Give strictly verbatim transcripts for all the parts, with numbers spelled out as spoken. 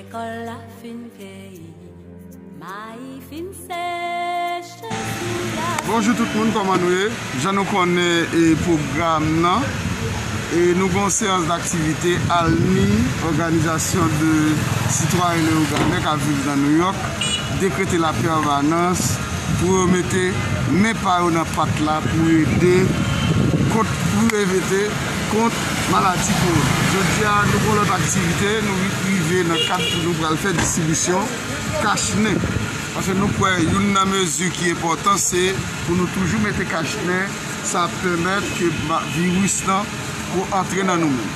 Lekòl la fin keyi, mayi fin seche sou la. Bonjou tout moun, kòman nou ye? Jan nou konnen e pwogram nan, e nou gen yon seyans daktivite, ALNI, Organisation de Citoyens Leyogànè k ap viv nan New York, dekrete lapèmanans pou yo mete men pa yo nan pat la pou ede kont, pou yo evite kont maladi kowona. Jodi a, nou gen yon lòt aktivite, nou rive nan kad pou nou pral fè distribisyon kach nen. Paske nou kwè youn nan mezi ki enpòtan se pou nou toujou mete kach nen, sa ap pèmèt ke ba-, viris lan pou antre nan nou menm.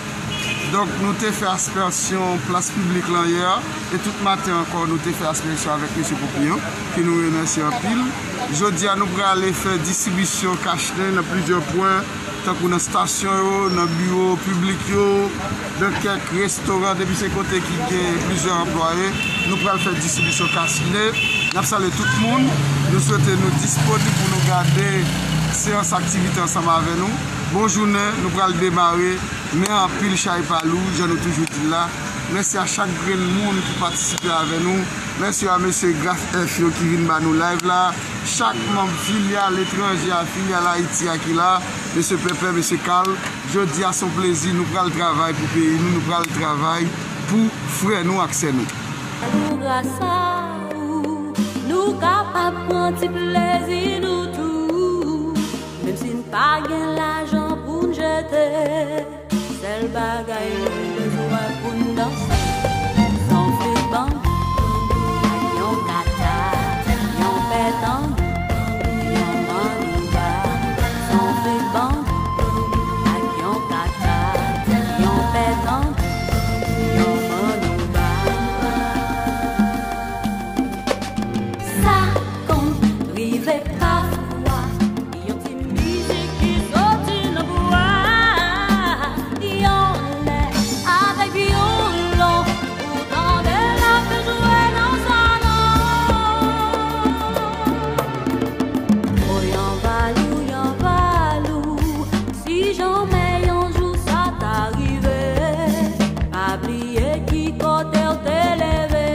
Donk, nou te fè aspèsyon plas piblik lan yè, e tout maten ankò, nou te fè aspèsyon avèk mesye Popiyon, ke nou remèsye anpil. Jodi a, nou prale fè distribisyon kach nen nan plizyè pwen, tankou nan stasyon yo, nan biwo piblik yo, nan kèk restoran, depi se kote ki gen plizyè anplwaye, nou pral fè distribisyon kach nen. N ap salye tout moun, nou swete nou disponib pou nou gade seyans aktivite ansanm avè nou. Bon jounen, nou pral demare. Men anpil chay pa lou, jan nou toujou di l la. Mèsi a chak grenn moun ki patisipe avè nou. Mèsi a mesye Graf F yo ki vin ba nou live la. Chak manm filyal etranje a, filyal Ayiti a ki la, mesye Pèpè, mesye Carl. Jodi a se yon plezi, nou pral travay pou peyi nou, nou pral travay pou frè nou ak sè nou. Nou gras a ou, nou kapab pran ti plezi nou tou. Menm si n pa gen lajan pou n jete, sèl bagay nou bezwen pou n danse, se yon flit banbou ak yon kata, yon pè tanbou, yon manouba. Se yon flit banbou ak yon kata, yon pè tanbou, yon manouba. Sa konn rive pafwa, yon ti mizik ki soti nan bwa. Yon lè avèk vyolon, ou tande l ap jwe nan salon. O Yanvalou, Yanvalou, si janmè yon jou sa ta rive, pa bliye ki kote w te leve.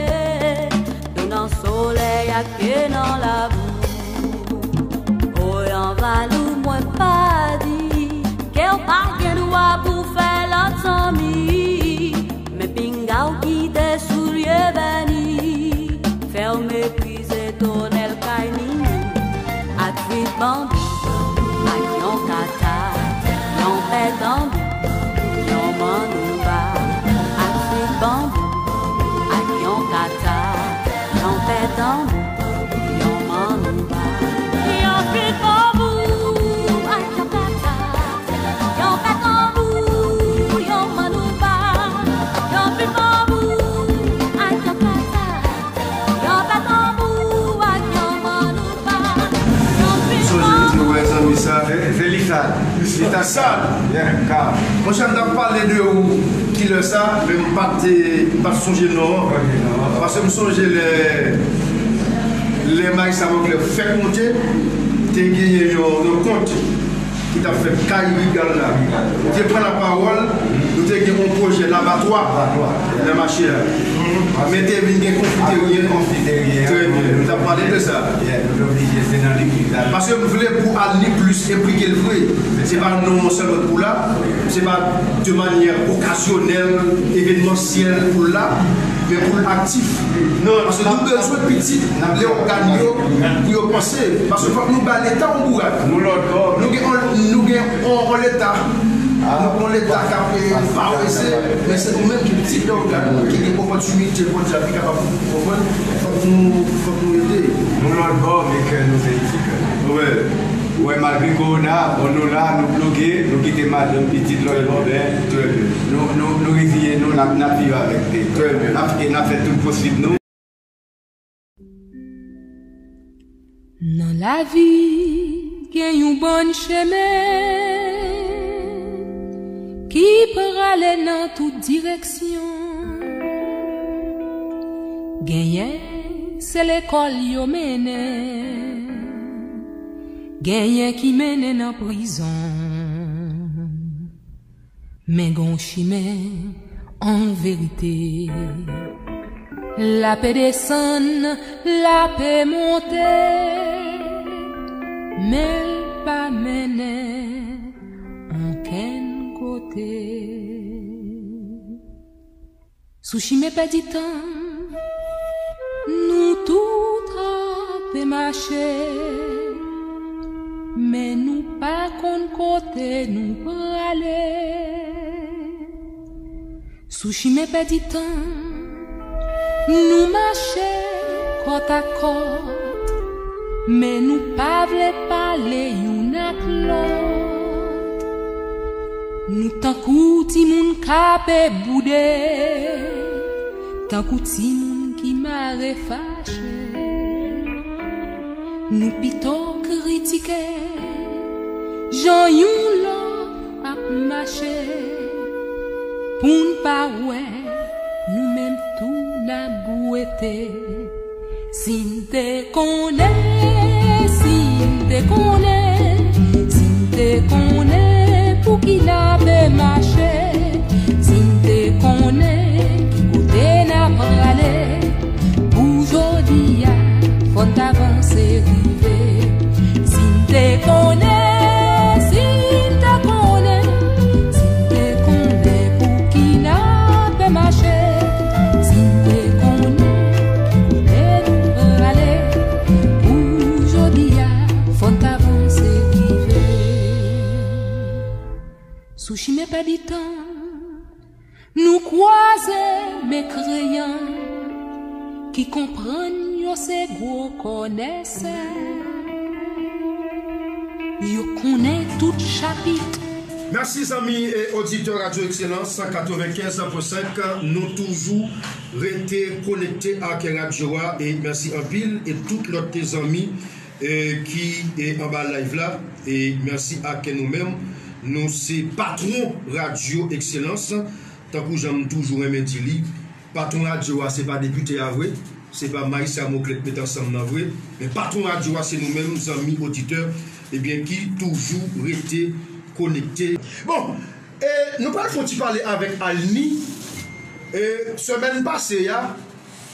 Dlo nan solèy ak pye nan labou. O Yanvalou, mwen pa di ke w pa gen dwa pou fè lòt zanmi. Men pinga w kite soulye bèni, fè w meprize tonèl kay Nini. Ak flit banbou, ak yon kata, yon pè tanbou, yon manouba. Ak flit banbou, ak yon kata, yon pè tanbou, yon manouba. Yon flit banbou, ak yon kata, yon pè tanbou, yon manouba. Yon flit banbou, ak yon kata, yon pè tanbou, ak yon manouba. Yon flit banbou. Sonje m te wè zanmi sa. Se, se li sa. Li ta sa. Yeah, ka. Monchè, m t ap pale de ou kilè sa, men m pa t, m pa t sonje non an. Paske m sonje lè, lè Maïssa Moclair fèk monte, te genyen yon rankont ki t ap fèt kay Rigal la. Ou te pran lapawòl, nou te gen yon pwojè labatwa nan mache a. Men te vin gen konfiteryen. Trè byen, nou t ap pale de sa. Yeah, nou te oblije te nan legliz la. Paske m vle pou ALNI plis enplike l vre. Se pa non yon sèl lòt pou la. Se pa de manyè okazyonèl, evenmansyèl pou l la. Men pou l aktif. Paske nou bezwen pitit Leyogàn yo pou yo panse. Paske fòk nou ba Leta yon bourad. Nou lòt bò. Nou gen yon, nou gen yon, yon Leta. Nou gen yon Leta k ap, eh, parese, men se nou menm ki pitit Leyogàn ki gen opòtinite, Bondye ki kapab, konprann, fòk nou, fòk nou ede. Nou lòt bò, men kè nou se isit. Wi. Ou wè, malgre kowona, bon, nou la, nou bloke, nou kite madanm, pitit, lòt bò, men, trè byen. Nou, nou, nou reziye nou, n ap, n ap viv avèk li. Trè byen. N ap, e n ap fè tout posib nou. Nan lavi, gen yon bann chemen ki prale nan tout direksyon. Genyen se lekòl yo mennen, genyen ki mennen nan prizon. Men gon chimen an verite. L ape desann, l ape monte, men l pa mennen ankenn kote. Sou chimen pèdi tan, nou tout ape mache, men nou pa konn kote nou prale. Sou chimen pèdi tan, nou mache kòt a kòt, men nou pa vle pale youn ak lòt. Nou tankou timoun k ape boude, tankou timoun ki mare fache. Nou pito kritike jan yon lòt ap mache, pou n pa wè nou menm tou n ap bwete. Si n te konnen, si n te konnen, si n te konnen pou ki n ape mache, si n te konnen ki kote n ap prale, pou jodi a, fò n t avanse rive. Si n te konnen, si n te konnen, si n te konnen pou ki n ape mache, si n te konnen ki kote nou prale, pou jodi a, fò n t avanse rive. Sou chimen pèdi tan, nou kwaze men kreyan ki konprann yo se gwo konèsè. Yo konnen tout chapit. Mèsi zanmi e oditè Radyo Excellence katrevenkenz pwen senk. Nou toujou rete konekte ak radyo a e mèsi anpil e tout lòt zanmi e ki e anba live la. E mèsi ak nou menm. Nou se patwon Radyo Excellence. Tankou jan m toujou renmen di li, patwon radyo a se pa depite a vre, se pa Maïssa Moclet k met ansanm nan vre, men patwon radyo a se nou menm, zanmi oditè, ebyen ki toujou rete konekte. Bon, e nou pral fè yon ti pale avèk Alny. E semèn pase a,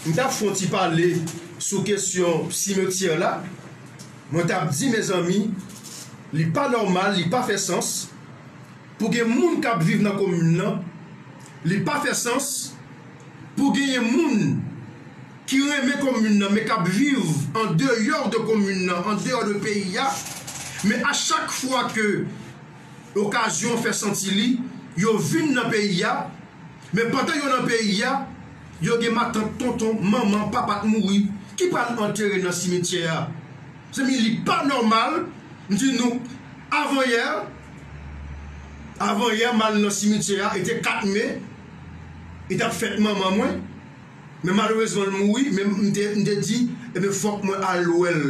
m t ap fè yon ti pale sou kesyon simetyè la. Mwen t ap di, mezanmi, li pa nòmal, li pa fè sans pou gen moun k ap viv nan komin nan, li pa fè sans pou genyen moun ki renmen komin nan, men k ap viv an deyò de komin nan, an deyò de peyi a, men a chak fwa ke okazyon fè santi li, yo vin nan peyi a, men pandan yo nan peyi a, yo gen matant, tonton, manman, papa k mouri, ki pral antere nan simityè a. Mezanmi, li pa nòmal, m di nou, avanyè, avanyè m al nan simityè a, e te kat me, e t ap fèt manman mwen, men malerezman l mouri, men m te, m te di, ebyen fòk mwen al wè l,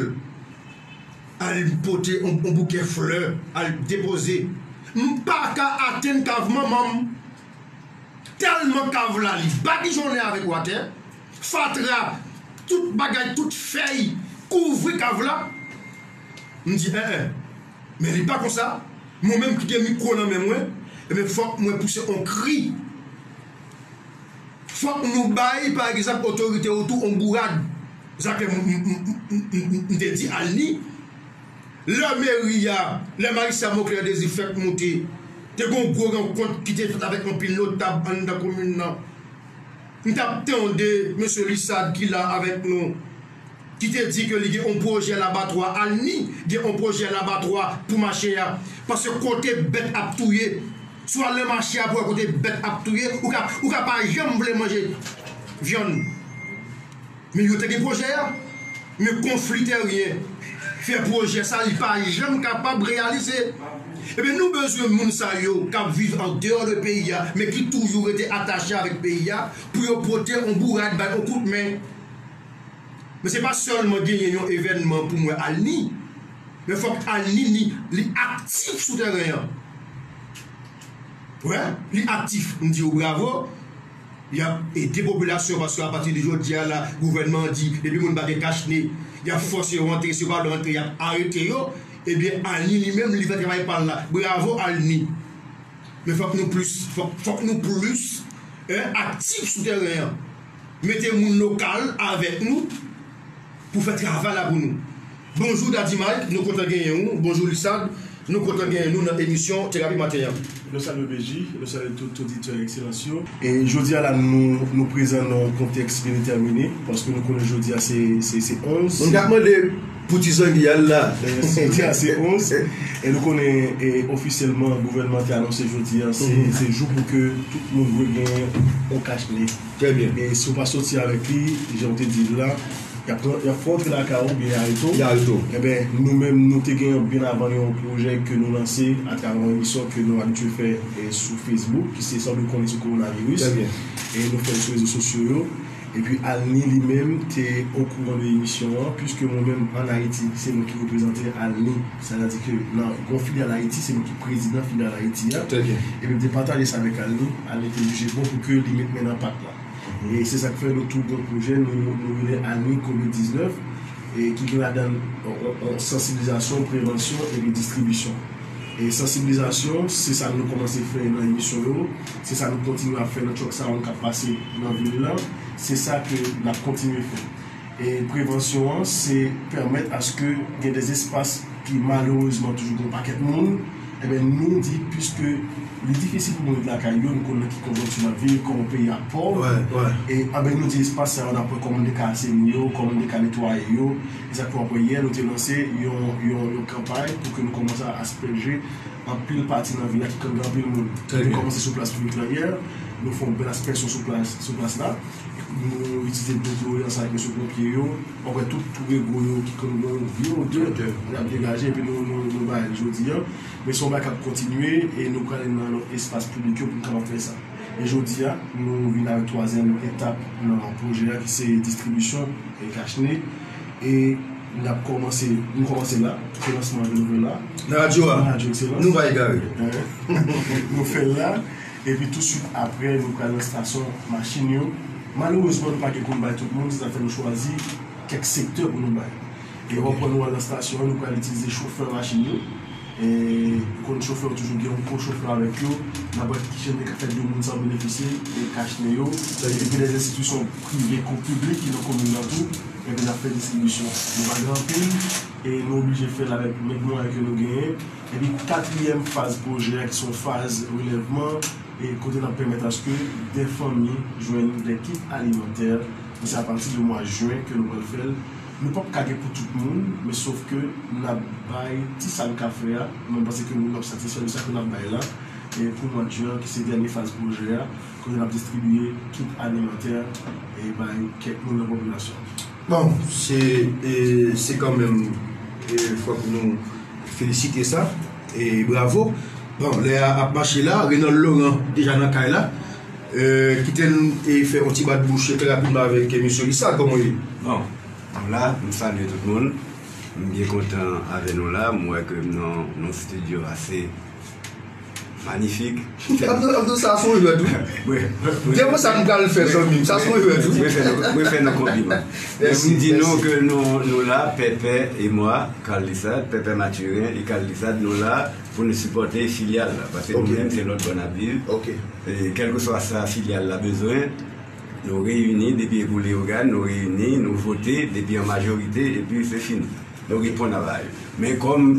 al pote yon, yon boukè flè, al depoze. M pa ka atenn kav manman m. Tèlman kav la, li badijonnen avèk watè, fatra, tout bagay, tout fèy kouvri kav la. M di, en, en, men li pa konsa. Mwen menm ki gen mikwo nan men mwen, ebyen, fòk mwen pouse yon kri. Fòk nou bay, pa egzanp, otorite yo tou yon bourad. Sa ke m, m, m te di Alny, lè meri a, lè Maïssa Mocler Désir fèk moute, te gen yon gwo rankont ki te fèt avèk anpil notab anndan komin nan. M t ap tande mesye Lissard ki la avèk nou, ki te di ke li gen yon pwojè labatwa, Alny gen yon pwojè labatwa pou mache a. Paske kote bèt ap touye, si w al nan mache a pou w wè kote bèt ap touye, ou ka, ou ka pa janm vle manje vyann. Men yo te gen pwojè a. Men konfli teryen fè pwojè sa, li pa janm kapab reyalize. Ebyen, nou bezwen moun sa yo k ap viv andeyò de peyi a, men ki toujou rete atache avèk peyi a, pou yo pote yon bourad, bay yon kout men. Men se pa sèlman genyen yon evènman pou mwen Alny, men fòk Alny li, li aktif sou tèren an. Wè, li aktif. M di yo bravo. Y ap ede popilasyon, paske apati de jodi a la, gouvènman an di, depi moun pa gen kach ne, y ap fòse yo rantre, si yo pa vle rantre, y ap arete yo. Ebyen, Alny li menm, li fè travay pa l la. Bravo, Alny. Men fòk nou plis, fòk, fòk nou plis, en, aktif sou tèren an. mete moun lokal avèk nou pou fè travay la pou nou. Bonjou Daddy Mike, nou kontan genyen ou. Bonjou Lisad, nou kontan genyen nou nan emisyon Terapi Maten an. Nou salye P J, nou salye tout oditè ekselans yo. E jodi a la, nou, nou prezan nan yon kontèks byen detèmine, paske nou konnen jodi a se, se, se onz. Moun k ap mande pou ti zangi a la. E jodi a se onz, e nou konnen, e, ofisyèlman, gouvènman te anonse jodi a, se, se jou pou ke tout moun dwe gen yon kach ne. Trè byen. E si w pa soti avèk li, jan w te di l la, y ap pran, y ap fè w antre lakay ou, oubyen y arete w. Y arete w. Enben, nou menm, nou te gen byen avan yon pwojè ke nou lanse atravè yon emisyon ke nou abitye fè, e, sou Facebook, ki se Sa w dwe konnen sou kowonaviris. Trè byen. E nou fè l sou rezo sosyo yo. Epi Alny li menm te okouran de emisyon an, piske mwen menm ann Ayiti, se mwen ki reprezante Alny. Sètadi ke nan yon filyal Ayiti, se mwen ki prezidan filyal Ayiti a. Trè byen. Epi m te pataje sa avèk Alny. Alny te jije bon pou ke li met men nan pat la. E se sa k fè nou tou gen pwojè, nou, nou rele Alny Covid diznèf, e ki gen ladan l, on, on, on sansibilizasyon, prevansyon epi distribisyon. E sansibilizasyon, se sa nou kòmanse fè nan emisyon yo, se sa nou kontinye ap fè nan Truck Sound k ap pase nan vil lan, se sa ke n ap kontinye fè. E prevansyon an, se pèmèt aske gen de espas ki malerezman toujou gen yon pakèt moun, enben, nou di, piske li difisil pou moun ret lakay yo, nou konn nan ki konjonkti n ap viv, kòm yon peyi a pòv, e, enben, nou di espas sa yo, n ap wè kòman nou te ka aseyi yo, kòman nou te ka netwaye yo. E sa k fè w ap wè yè, nou te lanse yon, yon, yon kanpay pou ke nou kòmanse aspèje anpil pati nan vil la ki konn gen anpil moun. Trè byen. Nou kòmanse sou plas piblik la yè, nou fè yon bèl aspèsyon sou plas, sou plas la. Nou itilize dlo klore ansanm avèk mesye ponpye yo. W ap wè tout tou rego yo ki konn gen yon vye odè, odè, y ap degaje, epi nou, nou, nou bay l jodi a. Men se yon bagay k ap kontinye, e nou prale nan lòt espas piblik yo pou n kapab fè sa. E jodi a, nou vin avèk twazyèm etap nan pwojè a, ki se distribisyon e kach ne. E n ap kòmanse, nou kòmanse la, fè lansman de nouvèl la. Nan radyo a? Nan radyo Ekselans. Nou pa egare. Nou fè l la, epi tousuit apre, nou pral nan estasyon machin yo. Malerezman, nou pa gen pou n bay tout moun, se sa fè nou chwazi kèk sektè pou nou bay. E w ap wè nou al nan estasyon an, nou pral itilize chofè machin yo. E, ou konn chofè yo toujou gen yon ko-chofè avèk yo. N ap wè kijan nou ka fè de moun sa yo benefisye e kach ne yo. Epi gen de enstitisyon prive kou piblik ki nan komin nan tou. Epi n ap fè distribisyon. Nou pa gen anpil, e nou oblije fè l avèk menm mwayen ke nou genyen. Epi katriyèm faz pwojè a, ki se yon faz relèvman, e kote n ap pèmèt aske de fanmi jwenn de kit alimantè. Men se apati de mwa jen ke nou pral fè l. Nou p ap ka gen pou tout moun, men sof ke n ap bay ti sa n ka fè a. Mwen panse ke nou, n ap satisfè de sa ke n ap bay la. E pou mwa jen an, ki se dènye faz pwojè a, kote n ap distribiye kit alimantè e bay kèk moun nan popilasyon an. Bon, se, e, se kanmenm, e, fòk nou felisite sa, e bravo. Bon, lè a ap mache la, Renald Laurent deja nan kay la. E, kite n, e, fè yon ti bat bouch trè rapidman avèk, e, mesye Richard, kòman w ye? Bon, m la, m salye tout moun. M byen kontan avè nou la. M wè ke m nan yon estidyo ase manifik. Abdou, Abdou, sa se yon erè tou. Wi, wi. Depi sa m pral fè, zanmi m, sa se yon erè tou. Mwen fè nou, mwen fè nou konpliman. Mèsi, mèsi. M di nou ke nou, nou la, Pèpè e mwa, Carl Lissard, Pèpè Mathurin e Carl Lissard, nou la pou nou sipòte filyal la, paske nou menm se lòt bò n ap viv. Ok. E kèlkeswa sa filyal la bezwen, nou reyini, depi e pou Leyogàn, nou reyini, nou vote, depi an majorite, epi se fini. Nou reponn a bagay. Men kòm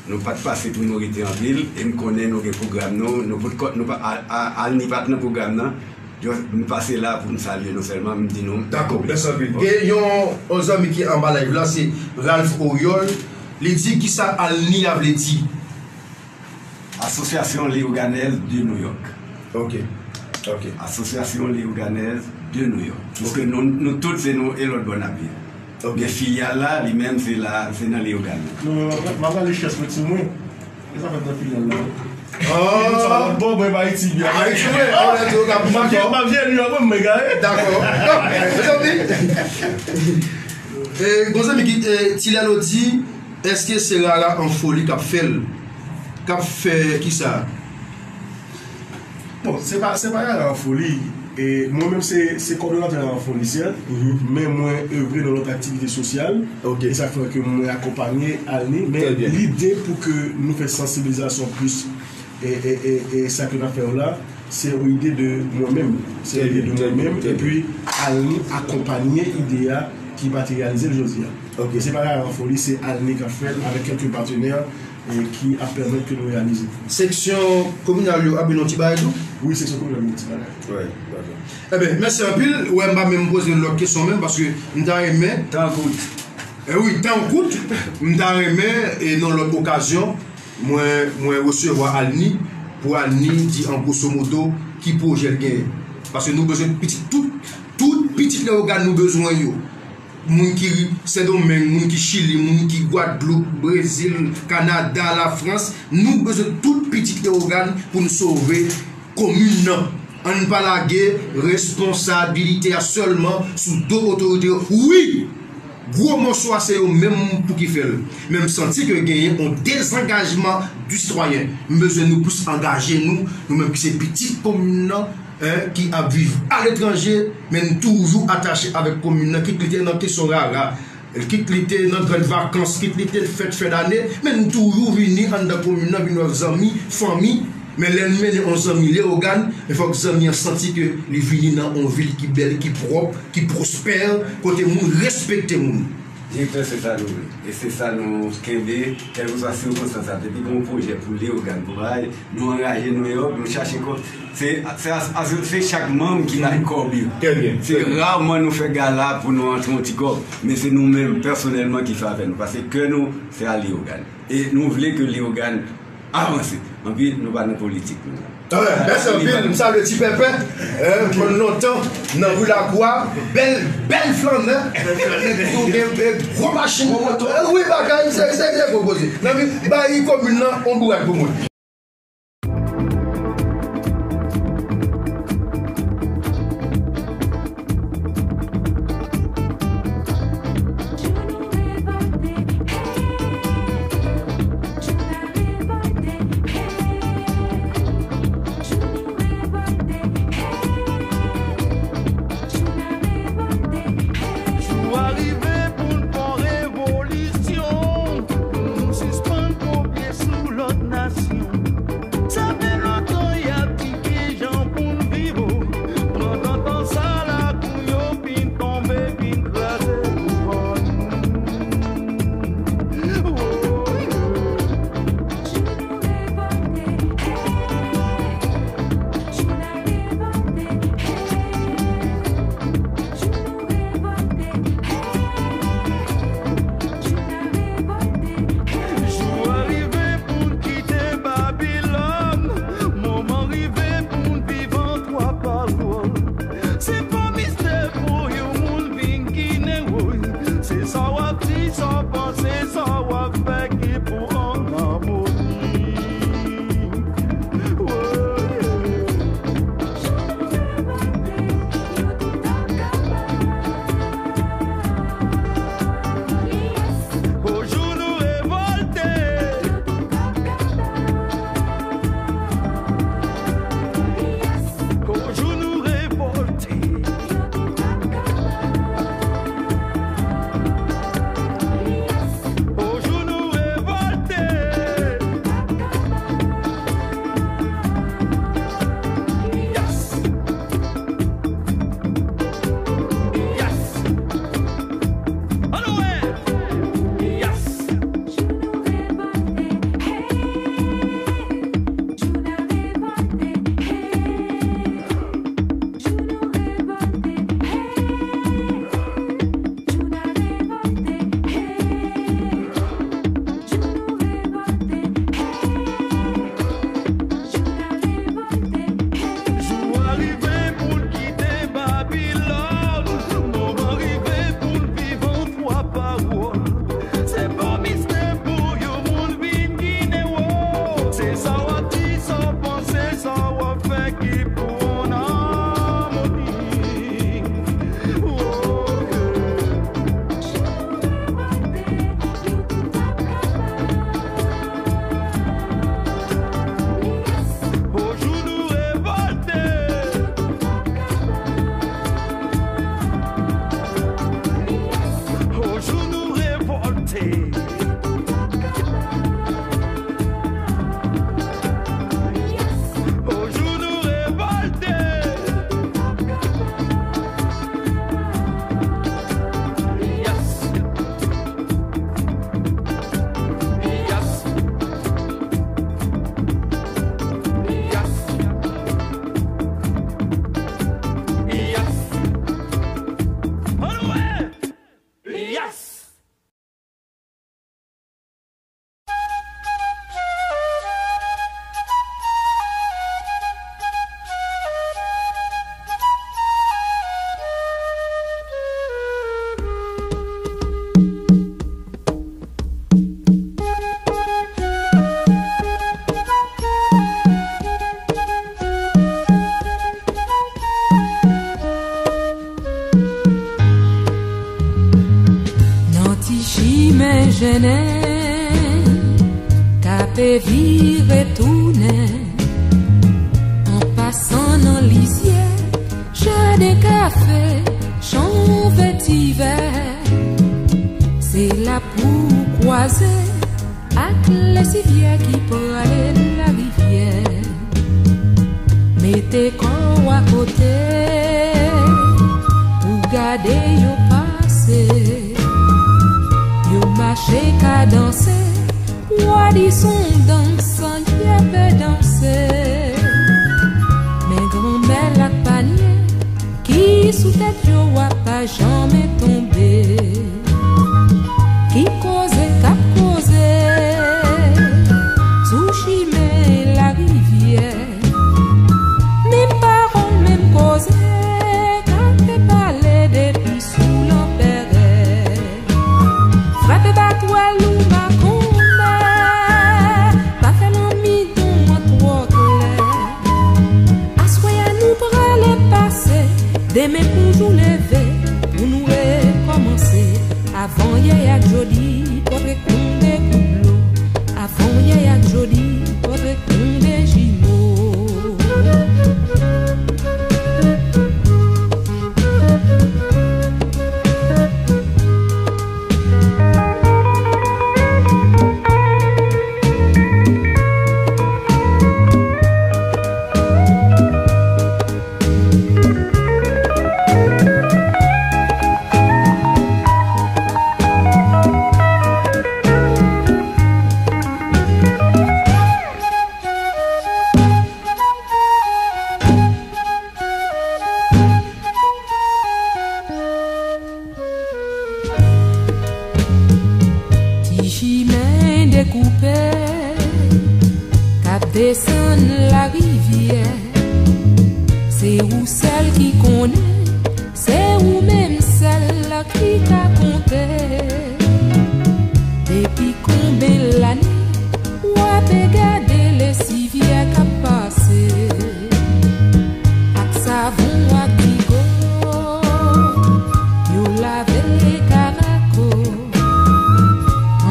nou pa t pase pou nou rete anpil, e m konnen nou gen pwogram nou, nou pout kò, nou pa, a, a, Alny pa t nan pwogram nan, just, m pase la pou m salye nou sèlman, m di nou. Dakò, mèsi anpil. Ok. Gen yon, yon zanmi ki anba live la, se Ralph Oriol. Li di, kisa Alny a vle di? Association Léoganaise de New York. Ok. Ok. Association Léoganaise de New York. Piske nou, nou tout se nou e lòt bò n ap viv. Ok. Men filyal la, li menm, se la, se nan Leyogàn. Non, men m ap, m ap rale chèz pou timoun. E sa fèt nan filyal la. Ah. Bon, bon, e pa Ayiti, byen. Ayiti, wi. M ap vye, m ap vye, li ap mwen egare. Dakò. Mezanmi. E, gon zanmi ki, e, Ti Lèlo di, èske se Rara an foli k ap fè l? K ap fè kisa? Bon, se pa, se pa Rara an foli. E mwen menm se, se kòdonatè Rara an foli, sèt. Mhm. Men mwen evre nan lòt aktivite sosyal. Ok. E sa fè ke mwen akonpanye Alny. Men lide pou ke nou fè sansibilizasyon plis e, e, e, e sa ke n ap fè yo la, Se yon ide de mwen menm. Se yon ide de mwen menm. Epi, Alni akonpanye ide a ki pa te reyalize l jodi a. Se pa Rara Foli, se Alni k ap fè l avèk kèlke patenè e ki ap pèmèt ke nou reyalize. Seksyon kominal yo ap vin yon ti bagay tou? Wi, seksyon kominal yo yon ti bagay. Wi, dakò. Eben, mèsi anpil. Ou wè, m pa menm poze lòt kesyon menm, paske m ta renmen. Tan kout. E wi, tan kout. M ta renmen, e nan lòt okazyon, mwen, mwen resevwa Alni, pou Alni di an gwoso modo ki pwojè l genyen. Paske nou bezwen pitit, tout, tout pitit Leyogàn nou bezwen yo. Moun ki Sendomeng, moun ki Chili, moun ki Gwadloup, Brezil, Kanada, Lafrans, nou bezwen tout pitit Leyogàn pou n sove komin nan. Ann pa lage responsabilite a sèlman sou do otorite yo. Wi! Gwo moso a se yo menm pou ki fè l. Men m santi ke genyen yon dezangajman di sitwayen. M bezwen nou plis angaje nou, nou menm ki se pitit komin nan, en, ki ap viv aletranje, men n toujou atache avèk komin nan, kit li te nan kesyon rara, kit li te nan grann vakans, kit li te fèt fen dane, men n toujou vini anndan komin nan, vin wè zanmi, fanmi, men lè n mennen yon zanmi Leyogàn, men fòk zanmi an santi ke li vini nan yon vil ki bèl, ki pwòp, ki pwospè, kote moun respekte moun. Direktè, se sa nou vle. E se sa nou kenbe, kèlkeswa sikonstans la. Depi gen yon pwojè pou Leyogàn, pou bagay, nou angaje nou yo, nou chache kòb. Se, se, se chak manm ki bay kòb yo. Se raman nou fè gala pou nou antre yon ti kòb. Men se nou menm, pèsonèlman, ki fè avè nou. Paske kè nou, se a Leyogàn. E nou vle ke Leyogàn avanse. Anpi, nou pa nan politik, nou. Mèsi anpil. M salye Ti Pèpè, en, konn lontan, nan Ri Lakwa, bèl, bèl flannè. Tou gen, gen gwo machin. Wi, bagay, se, se, se gwo koze. Nan vi, bay komin nan, yon bourad pou mwen. Jou a rive pou n fè yon revolisyon, pou n sispann kopye sou lòt nasyon. Sa fè lontan y ap di kijan pou n viv, o. Pandan tan sa, lakou yo fin tonbe, fin kraze pou kò nou. Jou a rive pou n kite Babilòn. Moman rive pou n viv an twa pawòl. Se pa mistè pou yon moun vin Ginen, woy. Se sa w ap di, sa w panse, sa w ap fè ki pou ann amoni. Woy. O jou nou revòlte. O jou nou revòlte. O jou nou revòlte. Yes. Yes. Ann wè. Yes. Jou a rive pou n kite Babilòn. Moman rive pou n viv an twa pawòl. Se pa mistè pou yon moun vin Ginen, o. Se sa w ap di, sa w panse, sa w ap fè ki pou ann amoni. O, yeah. O jou nou revòlte. O jou nou revòlte. O jou nou revòlte. jennen, tape vire tounen, an pasan nan lizyè, jaden kafe, chan vetivè. Se la pou kwaze ak lesivyè ki prale larivyè. Mete kò w akote pou gade yo pase. Yo mache kadanse, w a di s on dans, yè pe danse. Men granmèl ak panye ki sou tèt yo a pa janmen tonbe. Ki koze k ap koze sou chimen larivyè? Menm pawòl, menm koze k ap pale depi sou lanperè. Frape batwèl ou makonbè, pa fè lanmidon an twò klè. Aswè a nou prale pase, demen pou jou leve, pou nou rekòmanse. Avanyè ak jodi, pòtre konn de kout dlo. Avanyè ak jodi, pòtre konn de jimo. Ti chimen dekoupe k ap desann larivyè. Se ou sèl ki konnen, se ou menm sèl ki ka konte. Depi konben lane w ape gade lesivyè k ap pase. Ak savon ak digo, yo lave karako.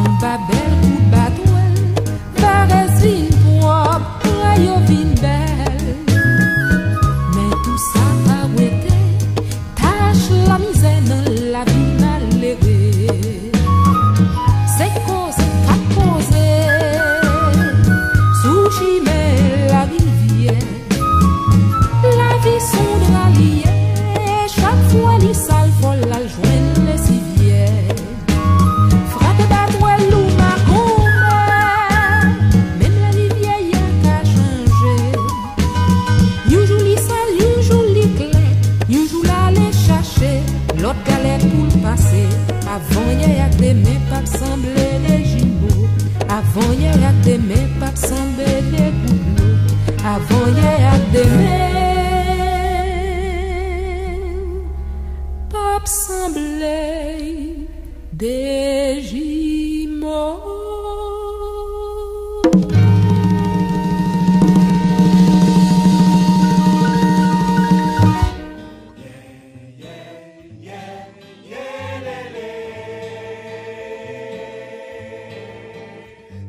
Anba bèl kout batwèl, varèz vin pwòp, bra yo vin bèl. Men tou sa pa wete tach lamizè nan lavi malere. Se koze k ap koze sou chimen larivyè. Lavi s on dra li ye, chak fwa li sal fò l al jwenn lesivyè. Frape batwèl ou makonbè, menm larivyè a ka chanje. Yon jou li sal, yon jou li klè, yon jou l ale chache lòt galèt pou l pase. Avanyè ak demen p ap sanble de jimo. Avanyè ak demen p ap sanble de kout dlo. Avanyè ak demen p ap sanble de jimo.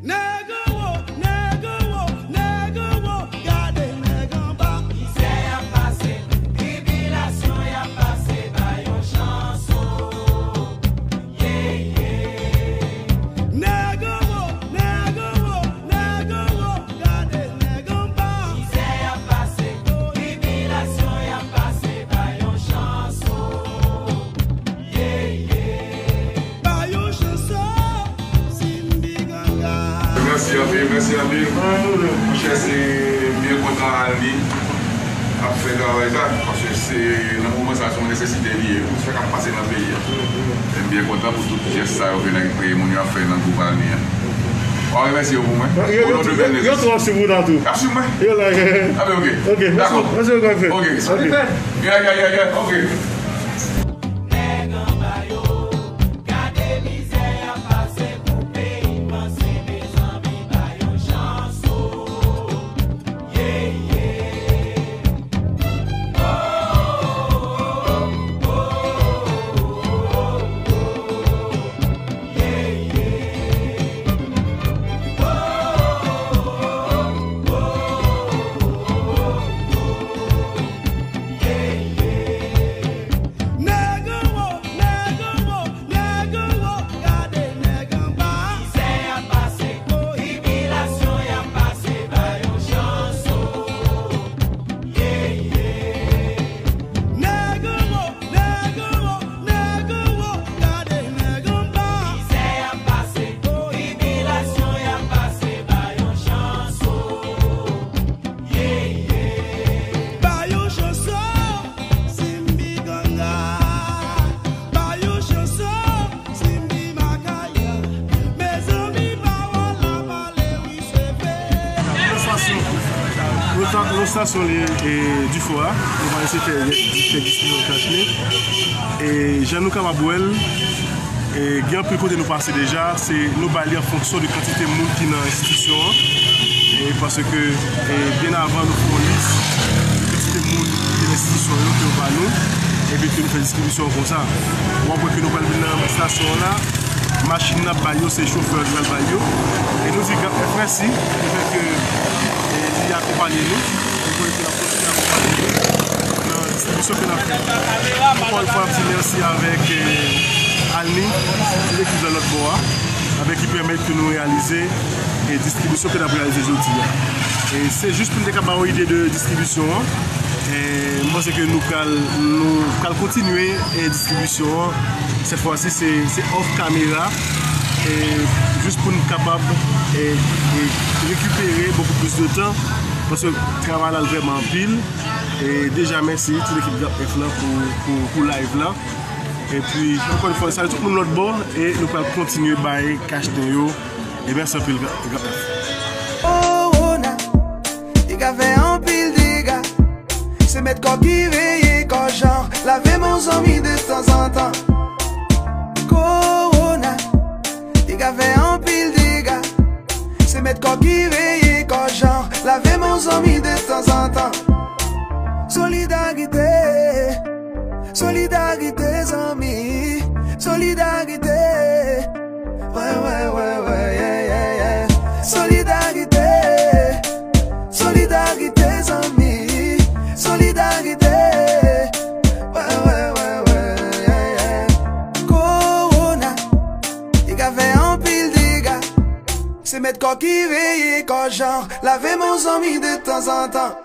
Nèg an wo, nèg an wo, nèg an wo, gade nèg anba. Mizè y ap pase, tribilasyon y ap pase, ba yo chans o. Yeah, yeah. Nèg an wo, nèg an wo, nèg an wo, gade nèg anba. Mizè y ap pase, tribilasyon y ap pase, ba yo chans o. Ba yo chans o, Simbi Ganga. Mèsi anpil, mèsi anpil. Monchè, se byen kontan Almi ap fè travay sa, paske se nan moman sa, se yon nesesite li ye, pou sa k ap pase nan peyi a. E m byen kontan pou tout jès sa yo ke nèg, moun yo ap fè nan gwoup Almi an. Mwen remèsye yo pou mwen. Yo, yo, yo, yo tou ap swiv ou nan tou. Y ap swiv mwen? Yo la. A ben, ok. Ok, mèsi, dakò. Mèsi, ok. Ok. Ok. Ya, ya, ya, ya, ok. Nèg anba yo, gade mizè y ap pase pou peyi n vanse, mezanmi, ba yo chans o. Yeah, yeah. Oh, oh, oh, oh, oh, oh, yeah, yeah. Stasyon li e Difò a, nou va eseye fè, fè distribisyon cash money. E jan nou kapab wè l, e gen anpil kote nou pase deja, se nou ba li an fonksyon de kantite moun ki nan enstitisyon an. E paske, e byen avan nou fè yon lis de kantite moun ki nan enstitisyon yo, ke yo ba nou, epi ke nou fè distribisyon an konsa. W ap wè ke nou pral vin nan stasyon an la, machin n ap bay yo, se chofè ki pral bay yo. E nou di Grand F mèsi, le fèt ke, e, li akonpanye nou. Li konnen ke l ap kontinye akonpanye nou nan distribisyon ke n ap fè. Ankò yon fwa, n ap di mèsi avèk, e, Alni, tout ekip la lòt bò a, avèk ki pèmèt ke nou reyalize, e, distribisyon ke n ap reyalize jodi a. E se jis pou n te ka ba w ide de distribisyon an. E m panse ke nou pral, nou pral kontinye, e, distribisyon an. Sèt fwa si, se, se off camera. E jis pou n kapab, e, e, rekipere bokou plis de tan, paske travay la vrèman anpil. E deja, mèsi tout ekip Grand F lan pou, pou, pou live lan. Epi, ankò yon fwa, salye tout moun lòt bò, e nou pral kontinye bay cash money yo. E mèsi anpil, Grand, Grand F. Kowona, li ka fè anpil dega. Se mèt kò ki veye kò jan, lave men w zanmi de tanzantan. Kowona, li ka fè anpil dega. Se mèt kò ki veye kò jan, lave men w zanmi de tanzantan. Solidarite, solidarite zanmi, solidarite. Wè, wè, wè, wè, yeah, yeah, yeah. Solidarite, solidarite zanmi, solidarite. Wè, wè, wè, wè, yeah, yeah. Kowona, li ka fè anpil dega. Se mèt kò ki veye kò jan, lave men w zanmi de tanzantan.